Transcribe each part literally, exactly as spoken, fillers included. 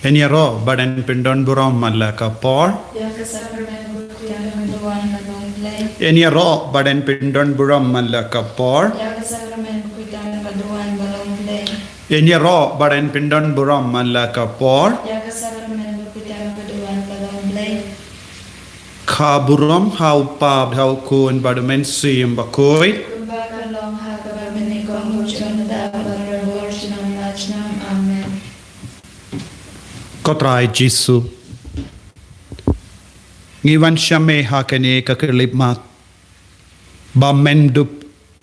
Yn ïaroh bad yn pyndon burom man la ka por. Ïa ka sakramen bakhuid tang ka duwan ba long Blei. Yn ïaroh bad yn pyndon burom man la ka por. Ïa ka sakramen bakhuid tang ka duwan ba long Blei. Yn ïaroh bad yn pyndon burom man la ka por. Ïa ka sakramen bakhuid tang ka duwan ba long Blei. Ka burom ha u Kpa bad ha u Khun bad u Mynsiem Bakhuid. Kumba ka long ha kaba mynnyngkong, ruh junom, mynta bad barabor, junom la junom. Amen. Ko Trai Jisu, ngi wan sha me ha kane ka khyllipmat, ba men dup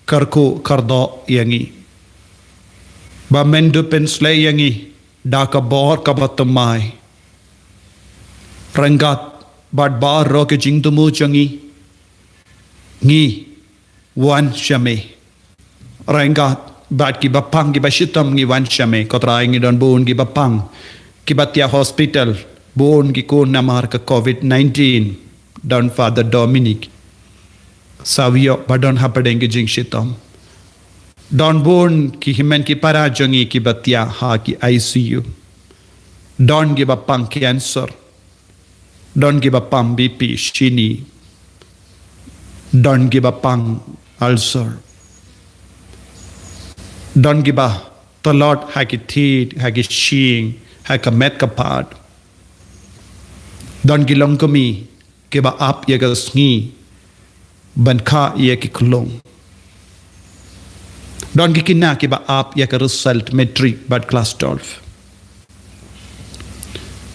kyrkhu kyrdoh ïa ngi, ba men dup pynshlei ïa ngi da ka bor kaba thymmai. Ryngkat bad baroh ki jingthmu jong ngi, ngi wan sha me. Ryngkat bad kiba pang kiba shitom ngi wan sha me. Ko Trai, ngi don bun kiba pang, kiba thiah hospital, bun ki khun namar ka covid nineteen. Don Father Dominic Savio ba don hapdeng ki jingshitom. Don bun ki hynmen ki para jong ngi kiba thiah ha ki I C U. Don kiba pang cancer. Don kiba pang B P, shini. Don kiba pang ulcer. Don kiba tlot ha ki thied, ha ki shyieng, ha ka met ka phad. Don ki longkmie kiba ap ïa ka sngi ban kha ïa ki khlung. Don ki khynnah kiba ap ïa ka result matric bad class twelve.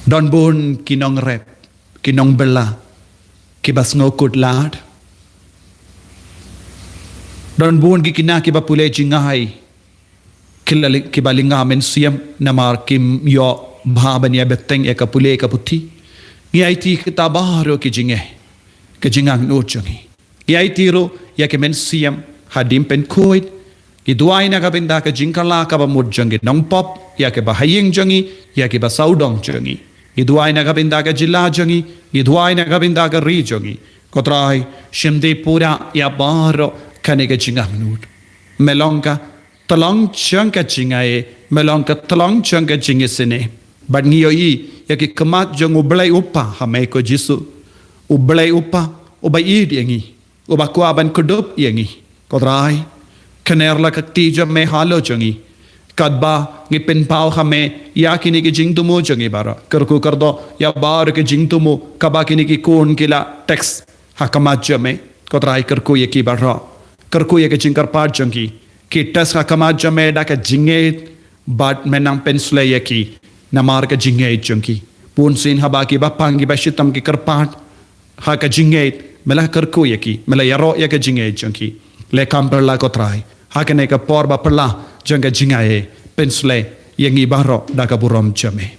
Don bun ki nongrep, ki nongbylla, kiba sngewkut lad. Don bun ki khynnah kiba pule jngai, ki la li-, kiba lynga mynsiem namar kim ïoh bha ban ïa bteng ïa ka pule ka puthi. Ngi aiti kita baroh ki jingeh, ka jingangnud jong ngi. Ngi aiti ruh ïa ki mynsiem hadien pynkhuid. Ngi duwai na ka bynta ka jingkylla kaba mut jong ki nongpop, ïa kiba ha ïing jong ngi, ïa kiba sawdong jong ngi. Ngi duwai na ka bynta ka jylla jong ngi, ngi duwai na ka bynta ka ri jong ngi. Ko Trai, shim dei pura ïa baroh kane ka jingangnud. Me long ka tyllong jong ka jingaiei, me long ka tyllong jong ka jingisynei. Bad ngi ïohi ïa ki khmat jong U Blei U Kpa ha me ko Jisu. U Blei U Kpa uba ïeit ïa ngi, uba kwah ban kdup ïa ngi. Ko Trai, khynner la ka kti jong me halor jong ngi, katba ngi pynpaw ha me ïa kine ki jingthmu jong ngi baroh. Kyrkhu kyrdoh ïa baroh ki jingthmu kaba kine ki khun ki la text ha khmat jong me. Ko Trai, kyrkhu ïa ki baroh. Kyrkhu ïa ka jingkyrpad jong ki. Ki text ha khmat jong me da ka jingngeit, bad me nang pynshlei ïa ki namar ka jingngeit jong ki. Bunsien haba kiba pang kiba shitom ki kyrpad ha ka jingngeit, me la kyrkhu ïa ki, me la ïaroh ïa ka jingngeit jong ki. Leh kham pyrla ko Trai ha kane ka por ba pyrla jong ka jingaiei, pynshlei ïa ngi baroh da ka burom jong me.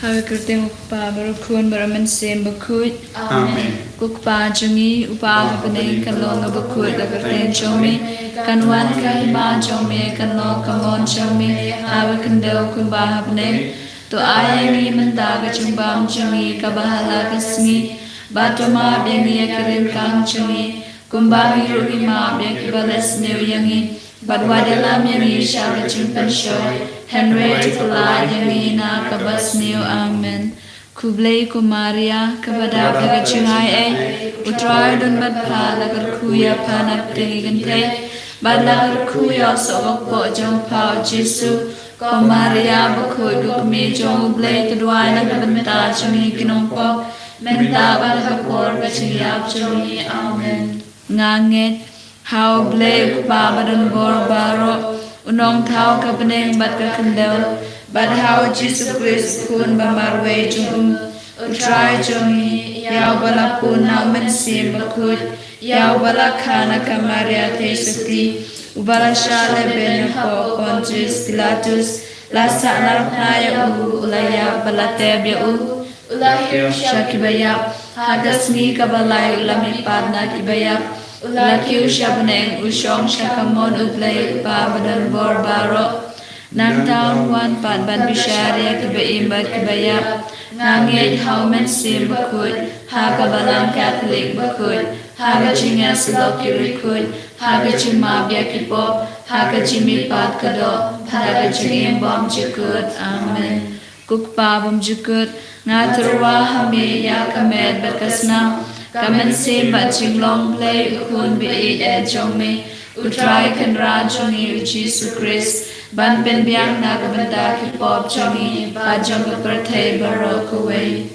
Ha ka kyrteng U Kpa bad U Khun bad U Mynsiem Bakhuid. Amen. Ko Kpa jong ngi uba ha bneng, kan long kaba khuid ka kyrteng jong me, kan wan ka hima jong me, kan long ka mon jong me ha ka khyndew kumba ha bneng. To ai ïa ngi mynta ka jingbam jong ngi kaba ha la ka sngi, bad to map ïa ngi ïa ki rynkang jong ngi, kumba ngi ruh ngi map ïa kiba leh sniew ïa ngi. Bad wat ïalam ïa ngi sha ka jingpynshoi, hynrei to pyllait ïa ngi na kaba sniew. Amen. Khublei ko Maria, kaba dap da ka jingaiei, U Trai u don bad pha, la kyrkhu ïa pha na pdeng ki kynthei, bad la kyrkhu ïa u soh ka kpoh jong pha u Jisu. Ko Maria bakhuid, ko kmie jong U Blei, to duwai na ka bynta jong ngi ki nongpop, mynta bad ha ka por ka jingïap jong ngi. Amen. Nga ngeit ha U Blei U Kpa ba don bor baroh, u nongthaw ka bneng bad ka khyndew, bad ha u Jisu Khrist u Khun ba marwei jong u, U Trai jong ngi, ïa uba la pun na U Mynsiem Bakhuid, ïa uba la kha na ka Maria Theisotti, uba la shah lehbeiñ hapoh Pontius Pilatus, la sahnarphna ïa u, u la ïap bad la tep ïa u, u la hiar sha kiba ïap, ha ka sngi kaba lai u la mihpat na kiba ïap, u la kiew sha bneng, u shong sha ka mon U Blei U Kpa ba don bor baroh. Nangta un wan pat ban bishar ïa kiba im bad kiba ïap. Nga ngeit ha U Mynsiem Bakhuid, ha ka Balang Katholik bakhuid, ha ka jingïasyllok ki riewkhuid, ha ka jingmap ïa ki pop, ha ka jingmihpat ka doh, da ka jingim bymjukut. Amen. Ko Kpa bymjukut, nga tyrwa ha me ïa ka met bad ka snam, ka mynsiem bad jinglong Blei u Khun ba ïeit eh jong me, U Trai Kynrad jong ngi U Jisu Khrist, ban pynbiang na ka bynta ki pop jong ngi bad jong ka pyrthei baroh kawei.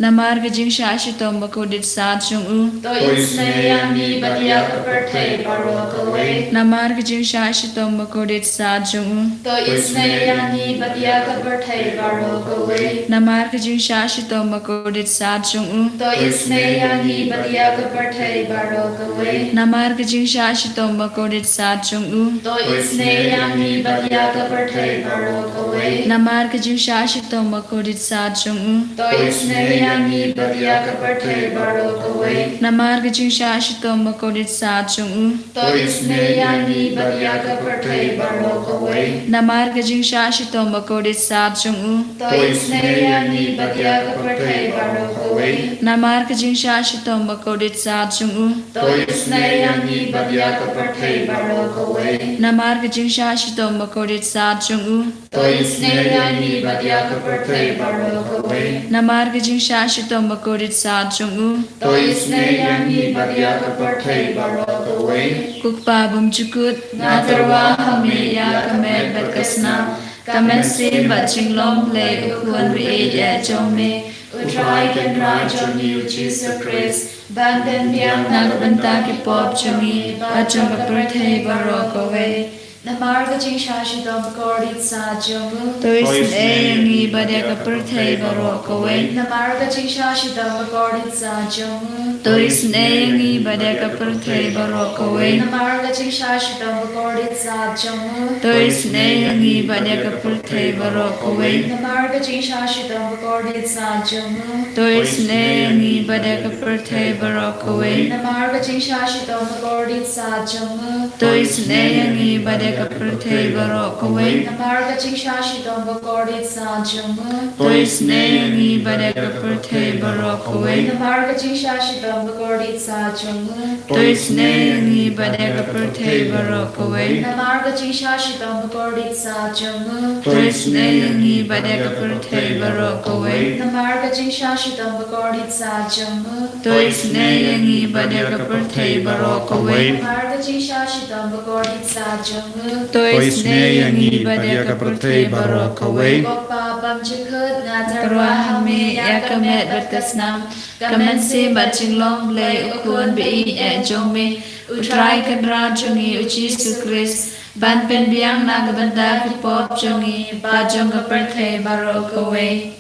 Namar ka jingshah shitom bakordit sat jong u, to isynei ïa ngi bad ïa ka pyrthei baroh kawei. Namar ka jingshah shitom bakordit sat jong u, to isynei ïa ngi bad ïa ka pyrthei baroh kawei. Namar ka jingshah shitom bakordit sat jong u, to isynei ïa ngi bad ïa ka pyrthei baroh kawei. Namar ka jingshah shitom bakordit sat jong u, to isynei ïa ngi bad ïa ka pyrthei baroh kawei. Namar ka jingshah shitom bakordit sat jong u, to isynei ïa ngi bad ïa ka pyrthei baroh kawei. Namar ka jingshah shitom bakordit sat jong u, to isynei ïa ngi bad ïa ka pyrthei baroh kawei. Namar ka jingshah shitom bakordit sat jong u, to isynei ïa ngi bad ïa ka pyrthei baroh kawei. Namar ka jingshah shitom bakordit sat jong u, to isynei ïa ngi bad ïa ka pyrthei baroh kawei. Namar ka jingshah shitom bakordit sat jong u, to isynei ïa ngi bad ïa ka pyrthei baroh kawei. Namar ka jingshah shitom bakordit sat jong u, to isynei ïa ngi bad ïa ka pyrthei baroh kawei. Ko Kpa bymjukut, nga tyrwa ha me ïa ka met bad ka snam, ka mynsiem bad jinglong Blei u Khun ba ïeit eh jong me, U Trai Kynrad jong ngi U Jisu Khrist, ban pynbiang na ka bynta ki pop jong ngi bad jong ka pyrthei baroh kawei. Namar ka jingshah shitom bakordit sat jong u, to isynei ïa ngi bad ïa ka pyrthei baroh kawei. Namar ka jingshah shitom bakordit sat jong u, to isynei ïa ngi bad ïa ka pyrthei baroh kawei. Namar ka jingshah shitom bakordit sat jong u, to isynei ïa ngi bad ïa ka pyrthei baroh kawei. Namar ka jingshah shitom bakordit sat jong u, to isynei ïa ngi bad ïa ka pyrthei baroh kawei. Namar ka jingshah shitom bakordit sat jong u, to isynei ïa ngi bad ïa ka pyrthei baroh kawei. Namar ka jingshah shitom bakordit sat jong u, to isynei ïa ngi bad ïa ka pyrthei baroh kawei. Namar ka jingshah shitom bakordit sat jong u, to isynei ïa ngi bad ïa ka pyrthei baroh kawei. Namar ka jingshah shitom bakordit sat jong u, to isynei ïa ngi bad ïa ka pyrthei baroh kawei. Namar ka jingshah shitom bakordit sat jong u, to isynei ïa ngi bad ïa ka pyrthei baroh kawei. Namar ka jingshah shitom bakordit sat jong u, to isynei ïa ngi bad ïa ka pyrthei baroh kawei. Ko Kpa bymjukut, nga tyrwa ha me ïa ka met bad ka snam, ka mynsiem bad jinglong Blei u Khun ba ïeit eh jong me, U Trai Kynrad jong ngi U Jisu Khrist, ban pynbiang na ka bynta ki pop jong ngi bad jong ka pyrthei baroh kawei.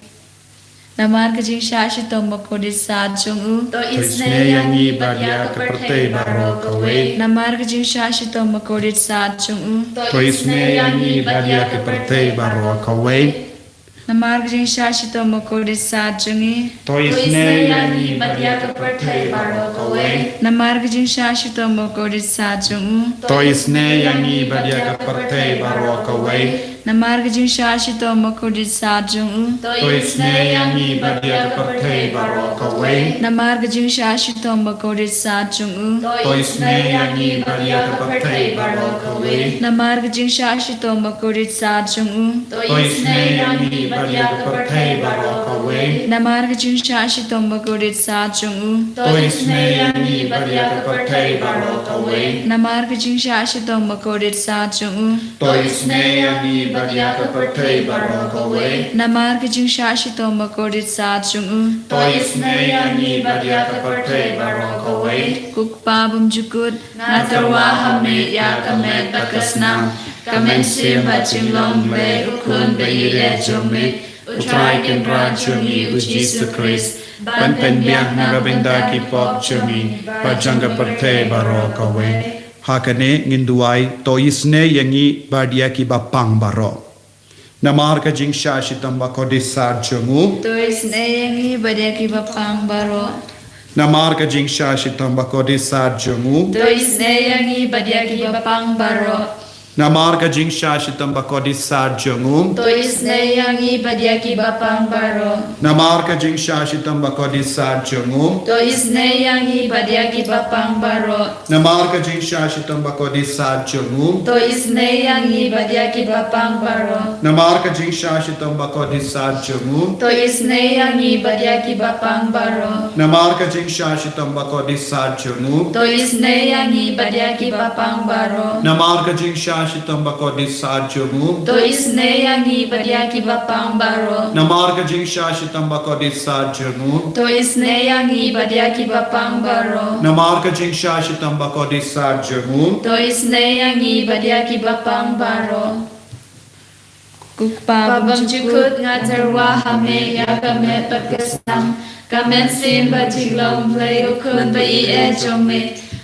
Namar ka jingshah shitom bakordit sat jong u, to isynei ïa ngi bad ïa ka pyrthei baroh kawei. Namar ka jingshah shitom bakordit sat jong u, to isynei ïa ngi bad ïa ka pyrthei baroh kawei. Namar ka jingshah shitom bakordit sat jong ngi, to isynei ïa ngi bad ïa ka pyrthei baroh kawei. Namar ka jingshah shitom bakordit sat jong u, to isynei ïa ngi bad ïa ka pyrthei baroh kawei. Namar ka jingshah shitom bakordit sat jong u, to isynei ïa ngi bad ïa ka pyrthei baroh kawei. Namar ka jingshah shitom bakordit sat jong u, to isynei ïa ngi bad ïa ka pyrthei baroh kawei. Namar ka jingshah shitom bakordit sat jong u, to isynei ïa ngi bad ïa ka pyrthei baroh kawei. Namar ka jingshah shitom bakordit sat jong u, to isynei ïa ngi bad ïa ka pyrthei baroh kawei. Namar ka jingshah shitom bakordit sat jong u, to isynei ïa ngi bad ïa ka pyrthei baroh kawei. Namar ka jingshah shitom bakordit sat jong u, to isynei ïa ngi bad ïa ka pyrthei baroh kawei. Ko Kpa bymjukut, nga tyrwa ha me ïa ka met bad ka snam, ka mynsiem bad jinglong Blei u Khun ba ïeit eh jong me, U Trai Kynrad jong ngi U Jisu Khrist, ban pynbiang na ka bynta ki pop jong ngi bad jong ka pyrthei baroh kawei. Ha kane ngin duwai, to isynei ïa ngi bad ïa kiba pang baroh. Namar ka jingshah shitom bakordit sat jong u, to isynei ïa ngi bad ïa kiba pang baroh. Namar ka jingshah shitom bakordit sat jong u, to isynei ïa ngi bad ïa kiba pang baroh. Namar ka jingshah shitom bakordit sat jong u, to isynei ïa ngi bad ïa kiba pang baroh. Namar ka jingshah shitom bakordit sat jong u, to isynei ïa ngi bad ïa kiba pang baroh. Namar ka jingshah shitom bakordit sat jong u, to isynei ïa ngi bad ïa kiba pang baroh. Namar ka jingshah shitom bakordit sat jong u, to isynei ïa ngi bad ïa kiba pang baroh. Namar ka jingshah shitom bakordit sat jong u, to isynei ïa ngi bad ïa kiba pang baroh. Namar ka jingshah shitom bakordit sat jong u, to isynei ïa ngi bad ïa kiba pang baroh. Namar ka jingshah shitom bakordit sat jong u, to isynei ïa ngi bad ïa kiba pang baroh. Namar ka jingshah shitom bakordit sat jong u, to isynei ïa ngi bad ïa kiba pang baroh. Ko Kpa bymjukut, nga tyrwa ha me ïa ka met bad ka snam, ka mynsiem bad jinglong Blei u Khun ba ïeit jong me,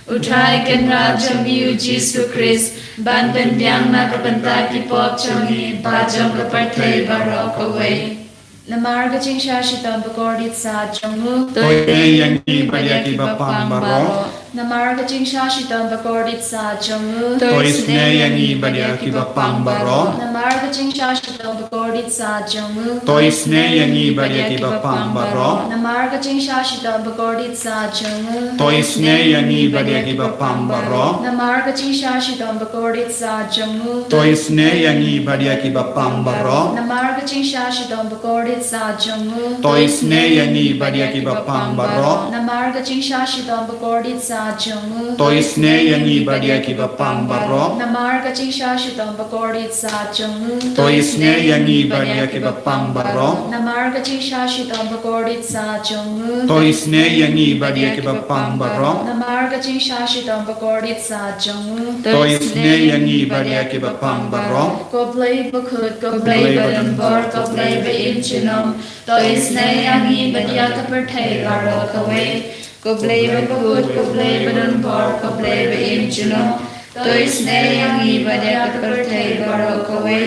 U Trai Kynrad jong ngi U Jisu Khrist, ban pynbiang na ka bynta ki pop jong ngi bad jong ka pyrthei baroh kawei. Namar ka jingshah shitom bakordit sat jong u, to isynei ïa ngi bad ïa kiba pang baroh. Namar ka jingshah shitom bakordit sat jong u, to isynei ïa ngi bad ïa kiba pang baroh. Namar ka jingshah shitom bakordit sat jong u, to isynei ïa ngi bad ïa kiba pang baroh. Namar ka jingshah shitom bakordit sat jong u, to isynei ïa ngi bad ïa kiba pang baroh. Namar ka jingshah shitom bakordit sat jong u, to isynei ïa ngi bad ïa kiba pang baroh. Namar ka jingshah shitom bakordit sat jong u, to isynei ïa ngi bad ïa kiba pang baroh. Namar ka jingshah shitom bakordit sat jong u, to isynei ïa ngi bad ïa kiba pang baroh. Namar ka jingshah shitom bakordit sat jong u, to isynei ïa ngi bad ïa kiba pang baroh. Namar ka jingshah shitom bakordit sat jong u, to isynei ïa ngi bad ïa kiba pang baroh. Namar ka jingshah shitom bakordit sat jong u, to isynei ïa ngi bad ïa kiba pang baroh. Ko Blei bakhuid, ko Blei badonbor, ko Blei ba im junom, to isynei ïa ngi bad ïa ka pyrthei baroh kawei. Ko Blei bakhuid, ko Blei badonbor, ko Blei ba im junom, to isynei ïa ngi bad ïa ka pyrthei baroh kawei.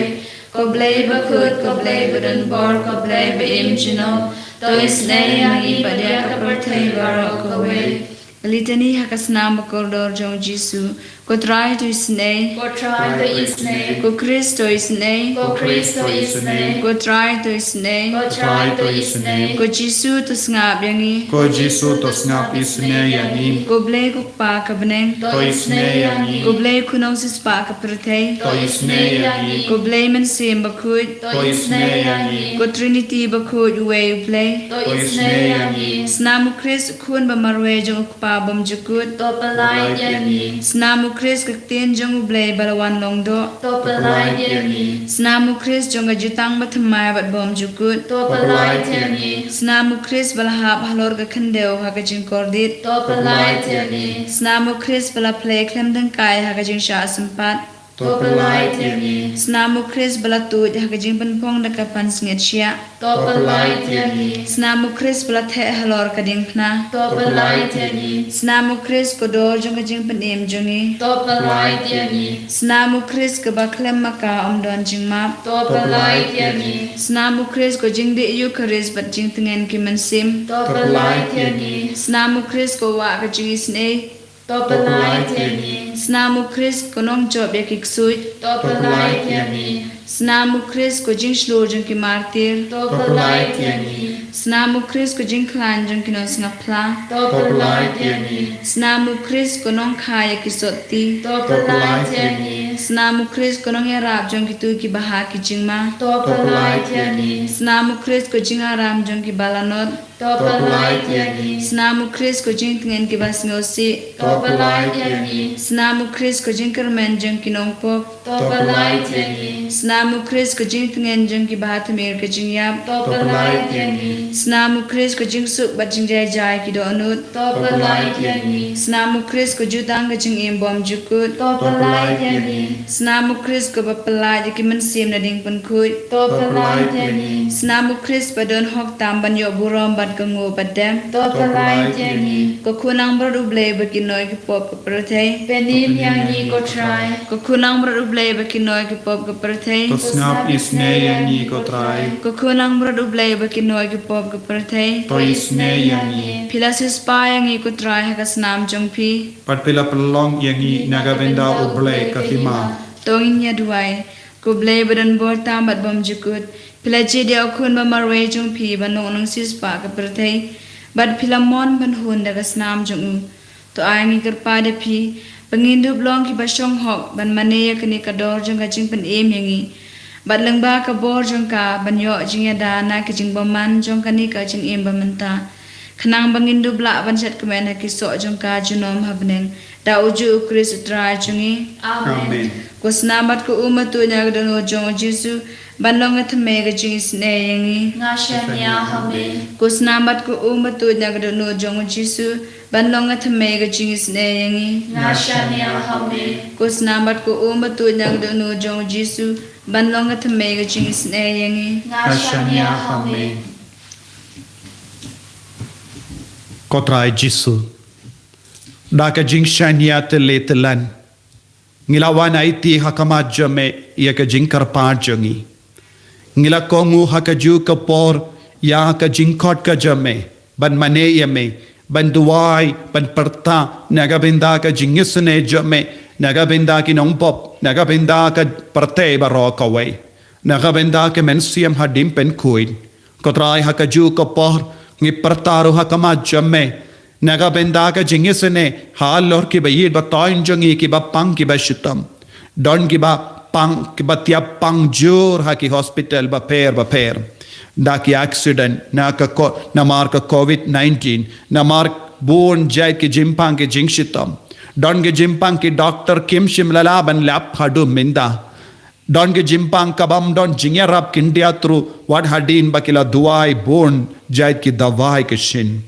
Ko Blei bakhuid, ko Blei badonbor, ko Blei ba im junom, to isynei ïa ngi bad ïa ka pyrthei baroh kawei. Litani ha ka snam bakordor jong U Jisu. Ko Trai, to isynei. Ko Trai, to isynei. Ko Khrist, to isynei. Ko Khrist, to isynei. Ko Trai, to isynei. Ko Trai, to isynei. Ko Jisu, to sngap ïa ngi. Ko Jisu, to sngap isynei ïa ngi. Ko Blei ko Kpa ka bneng, to isynei ïa ngi. Ko Blei Khun nongsiewspah ka pyrthei, to isynei ïa ngi. Ko Blei Mynsiem Bakhuid, to isynei ïa ngi. Ko Trinity bakhuid, uwei U Blei, to isynei ïa ngi. Snam U Khrist, Khun ba marwei jong U Kpa bymjukut, to pynlait ïa ngi. Snam U Khrist, ka ktien jong U Blei ba la wan long doh, to pynlait ïa ngi. Snam U Khrist jong ka jutang bathymmai bad bymjukut, to pynlait ïa ngi. Snam U Khrist ba la hap halor ka khyndew ha ka jingkordit, to pynlait ïa ngi. Snam U Khrist ba la plie khlem dang kai ha ka jingshah sympat, to pynlait ïa ngi. Snam U Khrist ba la tuid ha ka jingpynphong da ka pansngiat shiah, to pynlait ïa ngi. Snam U Khrist ba la theh halor ka diengphna, to pynlait ïa ngi. Snam U Khrist ko dor jong ka jingpynim jong ngi, to pynlait ïa ngi. Snam U Khrist kaba khlem ma ka ym don jingmap, to pynlait ïa ngi. Snam U Khrist ko jingdih Eukharist bad jingtngen ki mynsiem, to pynlait ïa ngi. Snam U Khrist ko wah ka jingisynei, to pynlait ïa ngi. Snam U Khrist ko nongjop ïa ki ksuid, to pynlait ïa ngi. Snam U Khrist ko jingshlur jong ki martir, to pynlait ïa ngi. Snam U Khrist ko jingkhlaiñ jong ki nongsngap phla, to pynlait ïa ngi. Snam U Khrist ko nongkha ïa ki sotti, to pynlait ïa ngi. Snam U Khrist ko nongïarap jong kito kiba ha ki jingma, to pynlait ïa ngi. Snam U Khrist ko jingaram jong kiba lanot, to pynlait ïa ngi. Snam U Khrist ko jingtngen kiba sngewsih, to pynlait ïa ngi. Snam U Khrist ko jingkyrmen jong ki nongpop, to pynlait ïa ngi. Snam U Khrist ko jingtngen jong kiba ha tmier ka jingïap, to pynlait ïa ngi. Snam U Khrist ko jingsuk bad jingjai jai ki dohnud, to pynlait ïa ngi. Snam U Khrist ko jutang ka jingim bymjukut, to pynlait ïa ngi. Snam U Khrist ko ba pynlait ïa ki mynsiem na ding pynkhuid, to pynlait ïa ngi. Snam U Khrist ba don hok tam ban ïoh burom bad ka nguh bad dem, to pynlait ïa ngi. Ko Khun nang bret U Blei ba kin noi ki pop ka pyrthei, pynim ïa ngi ko Trai. Ko Khun nang bret U Blei ba kin noi ki pop ka pyrthei, to sngap isynei ïa ngi ko Trai. Ko Khun nang bret U Blei ba kin noi ki pop ka pyrthei, to isynei ïa ngi. Phi la siewspah ïa ngi ko Trai ha ka snam jong phi, bad phi la pynlong ïa ngi na ka bynta U Blei ka hima, To ngin ïa duwai. Ko Blei ba don bor tam bad bymjukut, phi la jied ïa u Khun ba marwei jong phi ban long u nongsiewspah ka pyrthei, bad phi la mon ban hun da ka snam jong u. To ai ngi kyrpad ïa phi ba ngin dup long kiba shong hok ban mane ïa kane ka dor jong ka jingpynim ïa ngi, bad lyngba ka bor jong ka ban ïoh jingïada na ka jingbymman jong kane ka jingim ba mynta, khnang ba ngin dup lah ban shad kmen ha ki soh jong ka junom ha bneng, da uju u Khrist u Trai jong ngi. Amen. Amen. Ko snam bad ko um ba tuid na ka dohnud jong u Jisu ban long ka thymmei ka jingisynei ïa ngi. Nga shaniah ha me. Ko snam bad ko um ba tuid na ka dohnud jong u Jisu ban long ka thymmei ka jingisynei ïa ngi. Nga shaniah ha me. Ko snam bad ko um ba tuid na ka dohnud jong u Jisu ban long ka thymmei ka jingisynei ïa ngi. Nga shaniah ha me. Ko Trai Jisu, da ka jingshaniah tylli tyllan, ngi la wan aiti ha khmat jong me ïa ka jingkyrpad jong ngi. Ngi la kohnguh ha kajuh ka por ïa ka jingkhot ka jong me ban mane ïa me, ban duwai, ban pyrta na ka bynta ka jingisynei jong me, na ka bynta ki nongpop, na ka bynta ka pyrthei baroh kawei, na ka bynta ki mynsiem hadien pynkhuid. Ko Trai, ha kajuh ka por ngi pyrta ruh ha khmat jong me na ka bynta ka jingisynei halor kiba ïeit ba thoiñ jong ngi, kiba pang kiba shitom. Don kiba pang, kiba tiap pang jur ha ki hospital bapher bapher da ki accident na ka ko-, namar ka covid nineteen, namar bun jait ki jingpang ki jingshitom. Don ki jingpang ki doktor kim shym la lah ban lap haduh mynta. Don ki jingpang kabym don jingïarap, kin diat ruh wat hadien ba ki la duwai bun jait ki dawai ki shin.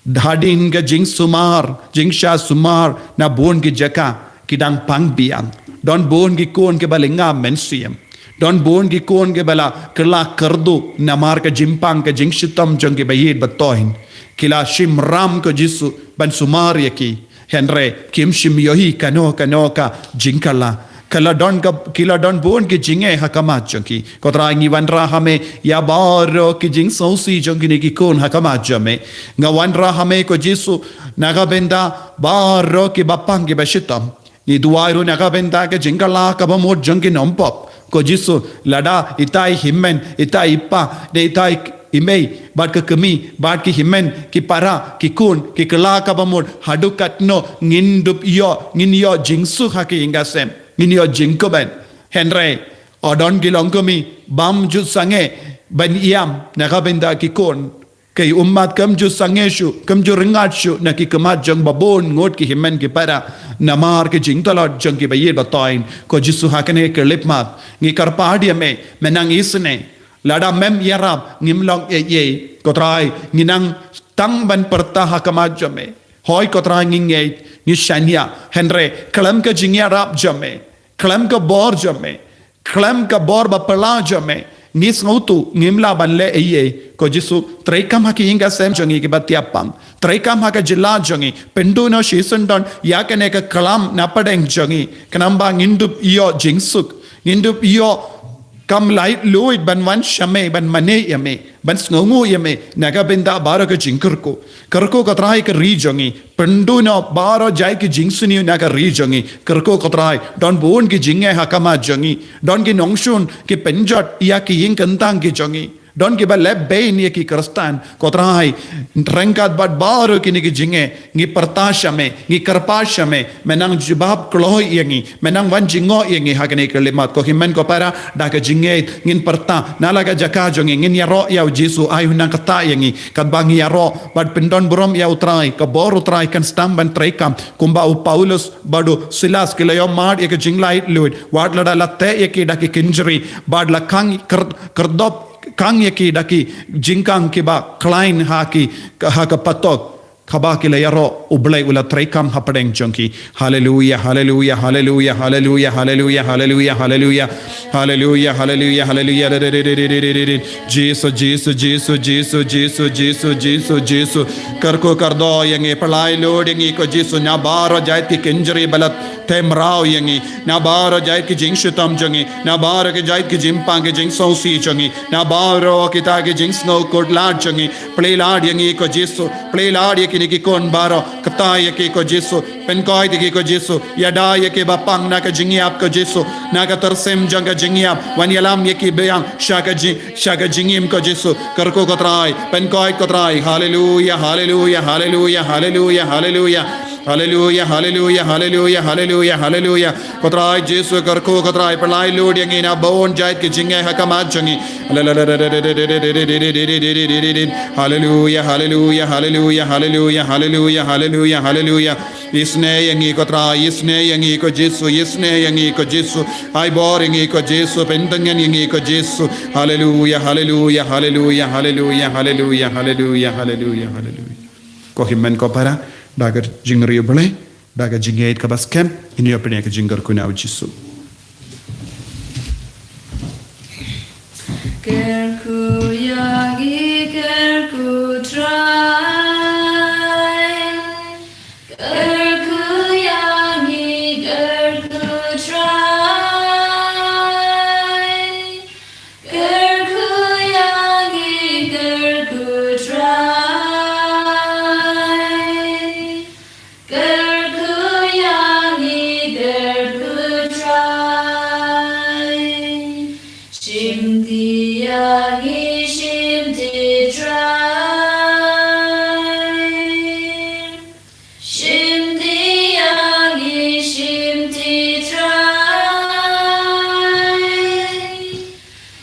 Hadien ka jingsumar, jingshah sumar na bun ki jaka ki dang pang biang. Don bun ki khun kiba lynga mynsiem. Don bun ki khun kiba la kylla kyrduh namar ka jingpang ka jingshitom jong kiba ïeit ba thoiñ. Ki la shim ram, ko Jisu, ban sumar ïa ki. Hynrei kim shym ïohi kano kano ka jingkylla. Ki la don ka, ki la don bun ki jingeh ha khmat jong ki. Ko Trai, ngi wanrah ha me ïa baroh ki jingsngewsih jong kine ki khun ha khmat jong me. Nga wanrah ha me, ko Jisu, na ka bynta baroh kiba pang kiba shitom. Ngi duwai ruh na ka bynta ka jingkylla kaba mut jong ki nongpop. Ko Jisu, lada ita i hynmen, ita i pa, da ita i mei bad ka kmie bad ki hynmen, ki para, ki khun ki kylla kaba mut, haduh katno ngin dup ïoh, ngin ïoh jingsuk ha ka ïing ka sem, ngin ïoh jingkmen? Hynrei, o don ki longkmie bym ju sangeh ban ïam na ka bynta ki khun. Ka ummat kam ju sangeh shuh, kam ju ryngat shuh na ki khmat jong ba bun ngut ki hynmen ki para namar ki jingtlot jong kiba ïeit ba thoiñ. Ko Jisu, ha kane ka khyllipmat ngi kyrpad ïa me, me nang isynei. Lada mem ïarap, ngim long ei ei. Ko Trai, ngi nang tang ban pyrta ha khmat jong me. Hooid, ko Trai, ngi ngeit, ngi shaniah. Hynrei khlem ka jingïarap jong me, khlem ka bor jong me, khlem ka bor ba phylla jong me, ngi sngewthuh ngim lah ban leh ei ei. Ko Jisu, treikam ha ki ïing ka sem jong ngi kiba tiap pang. Treikam ha ka jylla jong ngi. Pynduh noh shisyndon ïa kane ka klam na pdeng jong ngi, khnang ba ngin dup ïoh jingsuk, ngin dup ïoh kam laitluid ban wan sha me, ban mane ïa me, ban sngewnguh ïa me na ka bynta baroh ka jingkyrkhu. Kyrkhu, ko Trai, ka ri jong ngi. Pynduh noh baroh jait ki jingsniew na ka ri jong ngi. Kyrkhu, ko Trai, don bun ki jingeh ha khmat jong ngi. Don ki nongshun ki pynjot ïa ki ïing kyntang ki jong ngi. Don kiba leh beiñ ïa ki Khristan. Ko Trai, ryngkat bad baroh kine ki jingeh, ngi pyrta sha me, ngi kyrpad sha me, me nang jubab kloi ïa ngi, me nang wan jngoh ïa ngi ha kane ka khyllipmat. Ko hynmen ko para, da ka jingngeit ngin pyrta na la ka jaka jong ngi, ngin ïaroh ïa u Jisu, ai u nang ktah ïa ngi. Katba ngi ïaroh bad pyndonburom ïa u Trai, ka bor u Trai kan sdang ban treikam. Kumba u Paulus bad u Silas ki la ïoh mad ïa ka jinglaitluid, wat lada la teh ïa ki da ki kynjri, bad la khang kyr-, kyrdop khang ïa ki da ki jingkhang kiba khlaiñ ha ki, ha ka patok. Haba ki la ïaroh, U Blei u la treikam hapdeng jong ki. Haleluia, haleluia, haleluia, haleluia, haleluia, haleluia, haleluia. Haleluia, haleluia, haleluia. Jisu, Jisu, Jisu. Kyrkhu kyrdoh ïa ngi, pyllait luid ïa ngi ko Jisu, na baroh jait ki kynjri ba la teh mraw ïa ngi, na baroh jait ki jingshitom jong ngi, na baroh ki jait ki jingpang ki jingsngewsih jong ngi, na baroh kita ki jingsngewkhuslai jong ngi. Plie lad ïa ngi ko Jisu, plie lad ïa ki ïa ki khun baroh, kata ïa ki ko Jisu, pynkoit ïa ki ko Jisu, ïada ïa ki ba pang na ka jingïap ko Jisu, na ka tyrsim jong ka jingïap, wan ïalam ïa ki biang, sha ka ji, sha ka jingim ko Jisu, kyrkhu ko Trai, pynkoit ko Trai, haleluya, haleluya, haleluya, haleluya, haleluya. Haleluya, haleluya, haleluya, haleluya, haleluya. Ko Trai Jisu kyrkhu ko Trai, pynlait lut ïa ngi na bun jait ki jingeh ha khmat jong ngi. Haleluya, haleluya, haleluya, haleluya, haleluya, haleluya, haleluya, haleluya. Isnei ïa ngi ko Trai, isnei ïa ngi ko Jisu, isnei ïa ngi ko Jisu. Ai bor ïa ngi ko Jisu, pyntngen ïa ngi ko Jisu. Haleluya, haleluya, haleluya, haleluya, haleluya, haleluya, haleluya, haleluya. Ko hynmen ko para, da ka jingriewblei, da ka jingïeit kaba skhem, ngin ïoh pynïaid ka jingkyrkhu na u Jisu. Kyrkhu ïa ngi, kyrkhu Trai. Kyrkhu ïa ngi, kyrkhu Trai. Kyrkhu ïa ngi, kyrkhu Trai. Kyrkhu ïa ngi, kyrkhu Trai. Shim ti ïa ngi, shim ti Trai. Shim ti ïa ngi, shim ti Trai.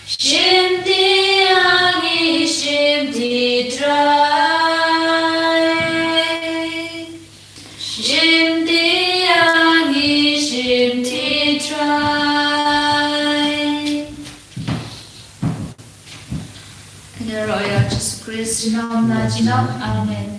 Shim ti ïa ngi, shim ti Trai. Shim ti ïa ngi, shim ti Trai. Yn ïaroh ïa u Jisu Khrist, junom la junom. Amen.